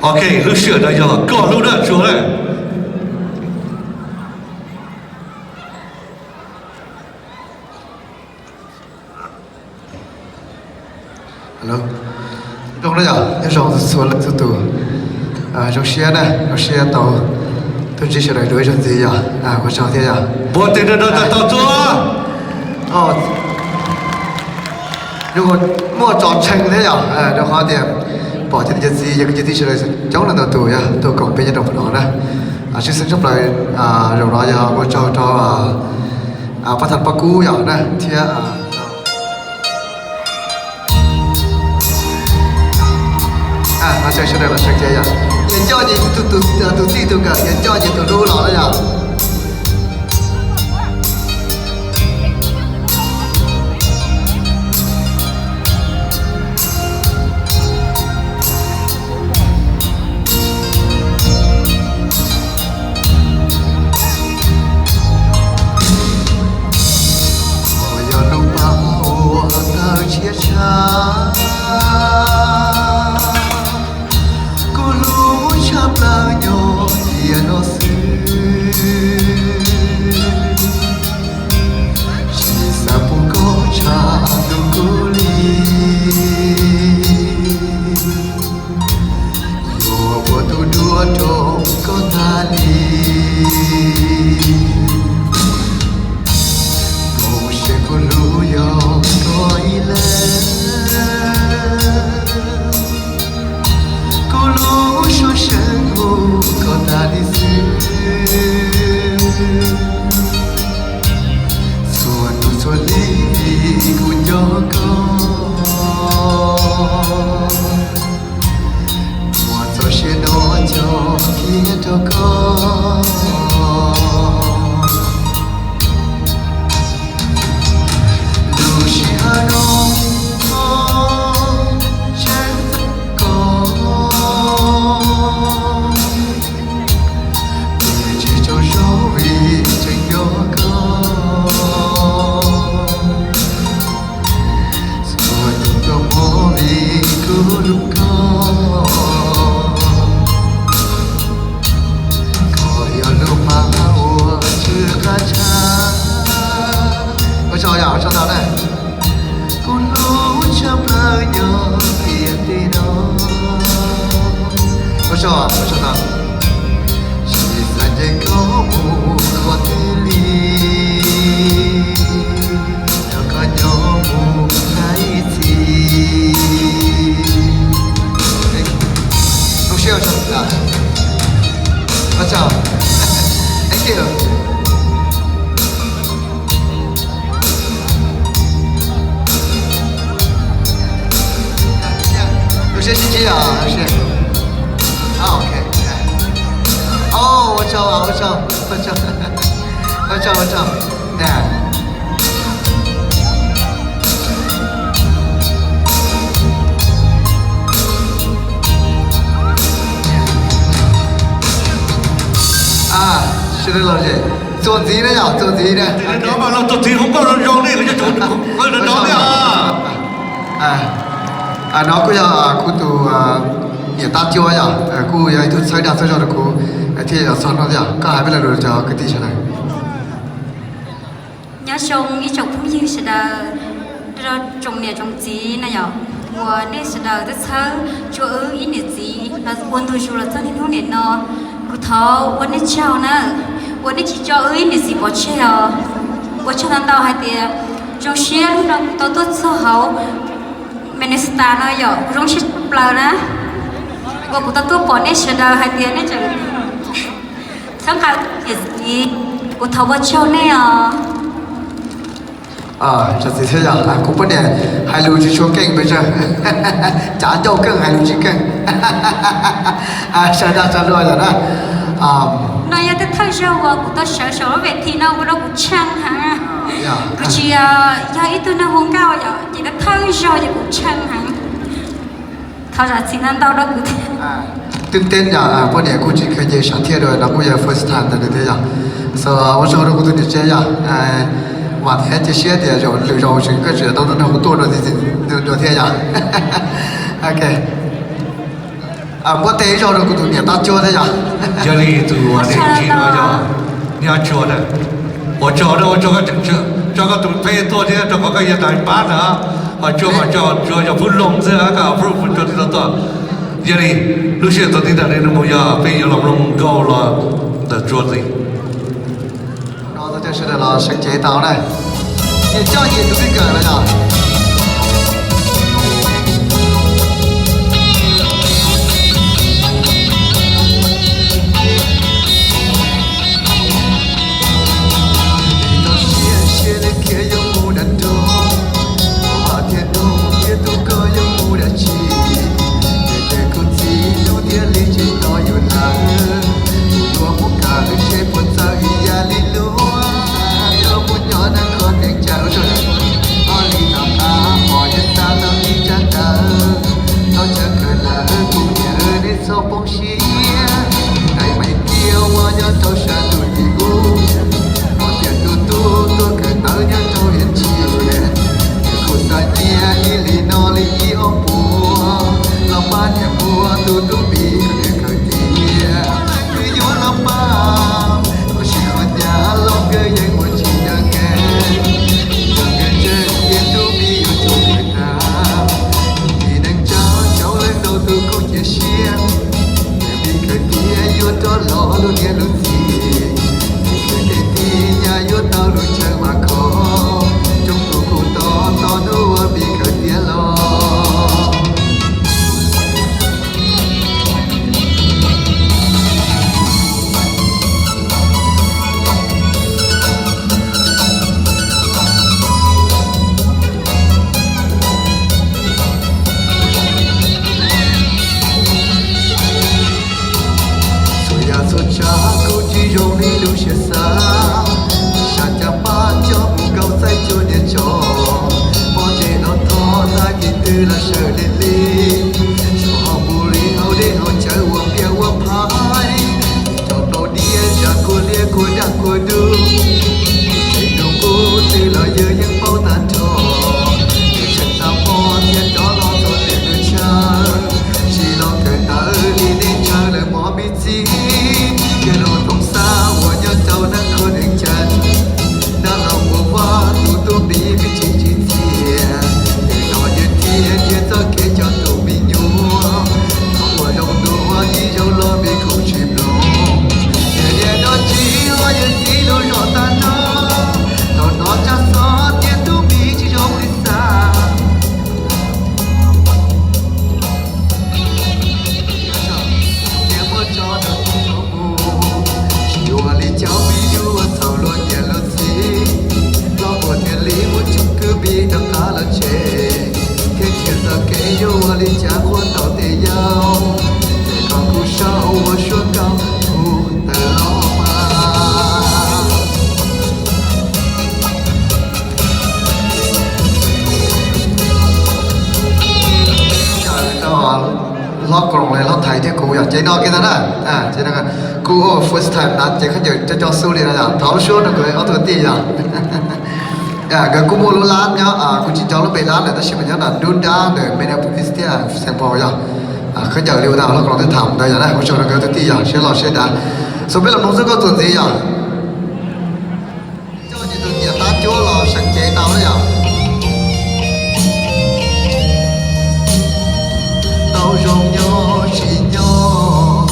Ok, lub sij hawm no yog koj lub dab tsuag na. Hello. Zoo na yom, nyob zoo txhua leej txhua tus. Zoo siab na, zoo siab tau tuaj ntsib sawv daws dua ib zaug ntxiv yom. Ua tsaug thiab yom. Npua tij no tau tuaj. Muaj tso tshee thiab yom, rau qhov tias pom cov niam cov txiv, cov kwv cov tij sawv daws coob leej ntau tus yog tuaj koom peb nyob rau pem no na. Tshwj xeeb tshaj plaws zaum no yog ua tsaug rau pab thas pab kub yom na thiab sawv daws los sawv cev yom, ces coj ces tus txij tus nkawm ces coj ces tus hlub los na yom. Yog lub paj uas tawg tshiab tshaj, kuv hlub tshaj plaws nyob tiam no xwb. Tsis xav pub koj tshaj tus kuv li. Yuav ua tus duab rau koj tag li. Mus seb kuv hlub yog koj ib leeg. Kuv lub suab seem hu koj tag li xwb. Txhua hnub txhua hli kuv nco koj. Muaj txoj sia no coj kiag rau koj. Lub sij hawm no tseem txog koj, tsis tsaug zog vim tseem nco koj. Txhua tus koj mob vim kuv hlub koj. Koj yog lub paj uas tsw qab tshaj. Ua tsaug yom, ua tsaug ntau na. Kuv hlub tshaj plaws nyob tiam teb no. Ua tsaug, ua tsaug ntau. Tsis xav ncaim koj mus qhov twg li, nrog koj nyob mus tag ib txhis. Zoo siab ua tsaug. Ua tsaug. Thank you. Lub siab sib ntsib os. Ok. Ua tsaug, ua tsaug, ua tsaug, ua tsaug, ua tsaug. Sawv daws los txuas ntxiv na yom, txuas ntxiv na. No kuj yog kuv tus niam tab cuab yom, kuj yog ib tug txhawb dag txhawb zog rau kuv thiaj los txog no yom. Koj hais peb lo lus rau cov kwv tij sawv daws. Nyob zoo ib tsoom phooj ywg sawv daws, tsoom niam tsoom txiv na yom, uas nej sawv daws twb txhawb tsuas wb ib niam txiv los ua ntu zus los txog niaj hnub nim no. Kuv thov ua nej tsaug na, uas nej tsis tso wb ib niam txiv pov tseg os. Ua tsaug ntau ntau hais tias zoo siab hnub no kuv tau tuaj txog hauv Minnesota no yom, kuv zoo siab tshaj plaws na, uas kuv tau tuaj pom nej sawv daws hais tias nej tseem txhawb nqa niam txiv, kuv thov ua tsaug nej os. Tsoom txiv thiab yog kuv poj niam hais lus tsis tshua keej pes tsawg, cav ncauj keej hais lus tsis keej. Sawv dag tsa luaj yom na. No yog tej thawj zaug uas kuv tau sawv saum lub vem thim no ua rau kuv tshee heev. Kuv tsis yog ib tug neeg hu nkauj yom, ces tej thawj zaug ces kuv tshee heev. Thov zam txim ntau ntau rau kuv thiab. Twb teb yog poj niam kuj tsis kheev nce sam thiaj dua, no kuj yog first time ntawm nws thiab yog. So ua tsaug rau kuv tus niam tsev yog, vam thiab cia siab tias lwm zaus tseem koj tseem tau nrog kuv tuaj dua thiab yog. Ok. Muab teb ib zaug rau kuv tus niam tab cuab thiab yog. Yog li tus uas niam tsis no yog niam tsuas na. Ua tsaug na, ua tsaug koj tseem tso koj tus phej tuaj thiab rau qhov koj yog tais pab ntag. Ho tsuas mas tso tsuas yog phub loog xwb, koj phub tsuas tib tau tuaj. Yog li lub sij hawm txog tib nrag li no mus yog peb yuav los mloog nkauj los ntawm tsuas ntxiv. No tus coj sawv daws los seev cev tau na. Nyias coj nyias tus kawm los yog. Tau siab siab li khiav yuav mus nram nroog, ua vam thiab nug thiab tus koj yuav mus dab tsi. Ces kuv txiv hnub thiaj li tsis tos yus lawm, kuv yuav mus kawm seb puas txawj ib yam li luag. Yuav mus nyob nram koj neeg tsa ua zog, ob li tom qab pom yus tau tau ib tsab ntawv, tau tsawg kawg lawm kuv niam nej txhob poob siab. Tais Maiv Tiab uas nyob rau sab ntuj tim ub, no tias tus tub tuaj kawm ntawv nyob rau Vias Ntsis, kuv xav nyiam ib li no li ib ob puas, los pab niam muab tus tub npis kawm tiav. Twb yuav los pab, tab sis qhov ncaj los nkawd yeej ua tsis yeej nkees, nkawd ntseeg tias tub npis yuav tsum kawm tag. Tus npis neej tsa coob leej ntau tus kuj cia siab, npis kawm tiav yuav rov los lub niam lub txiv, npis kawm tiav tib nyag yuav tau lub chaw vam khom, coob tus kuj tos tos hnub uas npis kawm tiav los. Txhua yam txhua tsav kuj tsis zoo li lub siab xav, xav cas pab coj mus nkaum txaij cuag niam tso, pom ntsej los thov tag kis twg los sawv li li, tsuas ho mus li hauv dej hauv cawv ua piaj ua phais, cov plaub diaj zam kua liab kua daj kua dub, tsev nus qub twg los yus yeej paub tag nrho, yus tseem tau pom thiab cov los txog tiam nws tshaw, tsis los kawm ntawv li nej tshaw lawm mog me txiv, yog lub toog xab uas nyob rau nab kho neeg cas, nab los ua vaj tus tub npis me tsis tsis txias, es los yus thiaj nrhiav txoj kev coj tus me nyuam, thaum uas zoo dua ib zaug los me khoom tsis ploog, yog niam dab tsi ho yus txiv lub zos tag nrho, thaum no tsab xov tias tub npis tsis zoo li xav. Niam muab tso rau kuv mus, tsis ua li cov me nyuam txhaum luag niam luag txiv, los ua thiaj li muab tsoom kwv npis rov qab los tsev, thiab nrhiav txoj kev yuav ua li cas qhuas tau tej yau, ces kom kuv sau ua suab nkauj kuv tawm los mas. Hlob Koos los hlob Thaiv thiab kuv yog ces no kiag ntag na. Kuv ua first time na ces khaub ncaws coj coj xub li no yog thov lub suab rau nkawd ob tug tij yog. Nkawd kuj muaj lub lab nyob, kuv tsis nco lub npe lab lawm tab sis mas nyob nram nruab nrab ntawm Minneapolis thiab Saint Paul yog. Khaub ncaws li ua tau hlob Koos twb tham ntawd yog na, ua tsaug rau nkawd ob tug tij yog siab loj siab dav. Xus peb los mloog xwb koj txuas ntxiv yog. Coj ces tus niam tab cuab los seev cev tau na yom. Tau zoo nyob tsis nyob,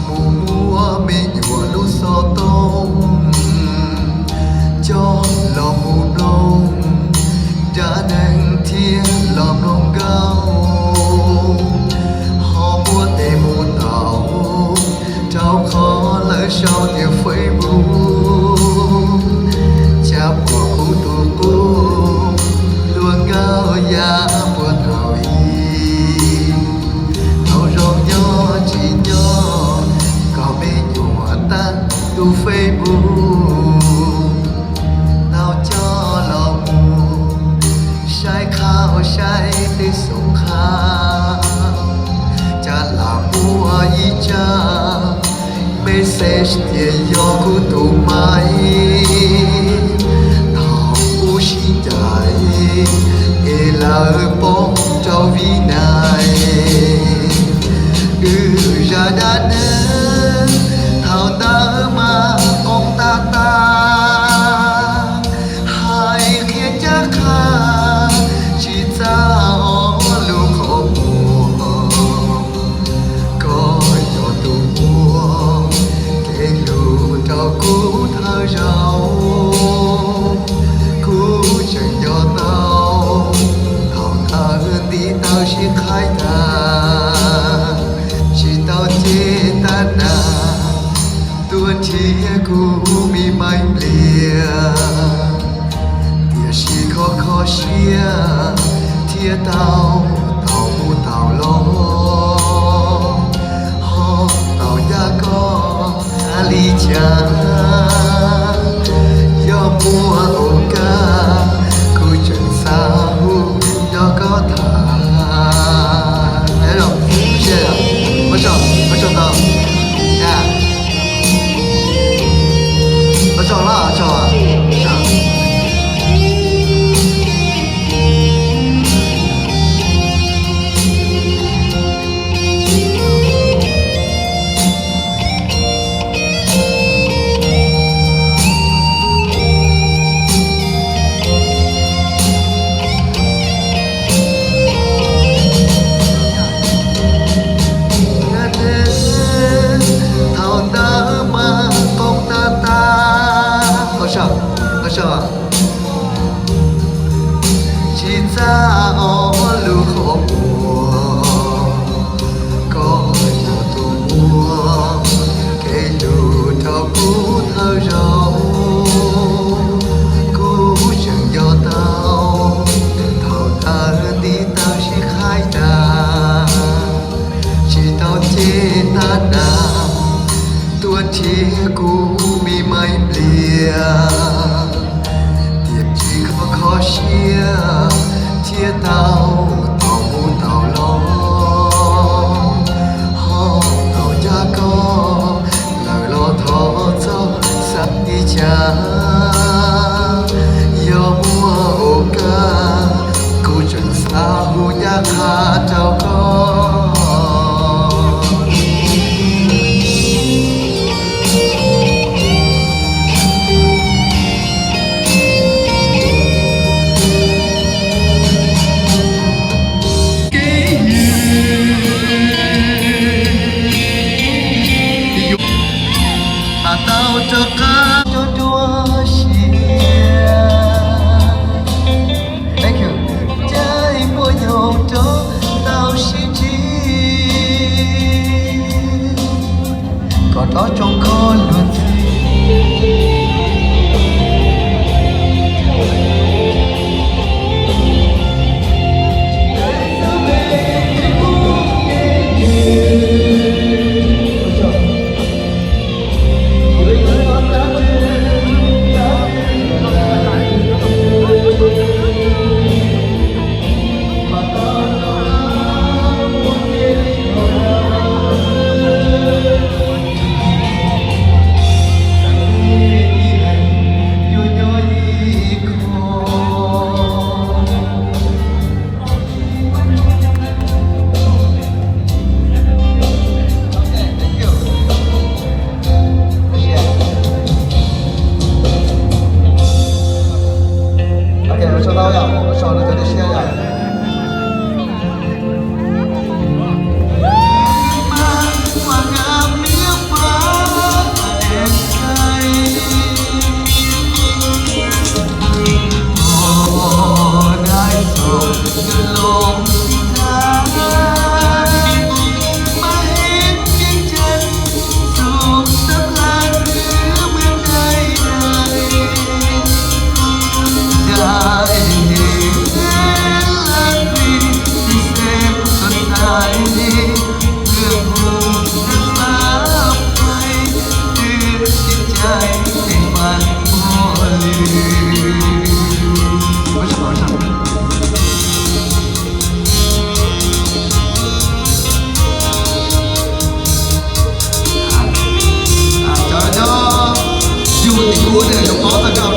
mus muab me nyuam lub xov tooj coj los mus mloog, nrab neeg thiaj los mloog nkauj, ho muab tes mus taus rau qhov lawv sau tias Facebook, cas pom kuv tus qub luag nkauj yam puag thaum i. Tau zoo nyob tsis nyob, kom me nyuam tab tus Facebook tau coj los mus saib qhauj saib tej xoo qhauj, cas lam muaj ib tsab message tias yog kuv tus maiv. Thaum kuv sib ncaim es lawv poob rau Vib Nais, Zaj dab neeg thaum ntawd mas qoob tab tas, hais qhia caj qha tsis txaj ob lub qhov muag. Koj yog tus muab kev hlub rau kuv thawj zaug, kuv tseem nco tau thaum ntawd ntiv taw sib qhaib tag, tsis tau cev tab nas tuaj nrhiav kuv me maim npliag. Tiam sis kho kho siab thiaj tau tau mus tau los, ho tau ncaj koj li cas. Yog muaj ua kaj kuv tseem xav hu nrog koj tham. Thaum ntawd mas qoob tab tas, tsis txaj ob lub qhov muag. Koj yog tus muab kev hlub rau kuv thawj zaug, kuv tseem nco tau thaum ntawd ntiv taw sib qhaib tag, tsis tau cev tab nas tuaj nrhiav kuv me maim npliag. Tiam sis kho kho siab thiaj tau tau mus tau los, ho tau ncaj koj lawm los thov txhob xav li cas. Yog muaj ua kaj kuv tseem xav hu ncaj qha rau koj. Mas tau rov qab rua rua siab, caij puas nyoog rov tau sib ntsib, kom rov tsoo kho luag ntxhi. Cov nyob yug tim ub ne yuav paub txog cov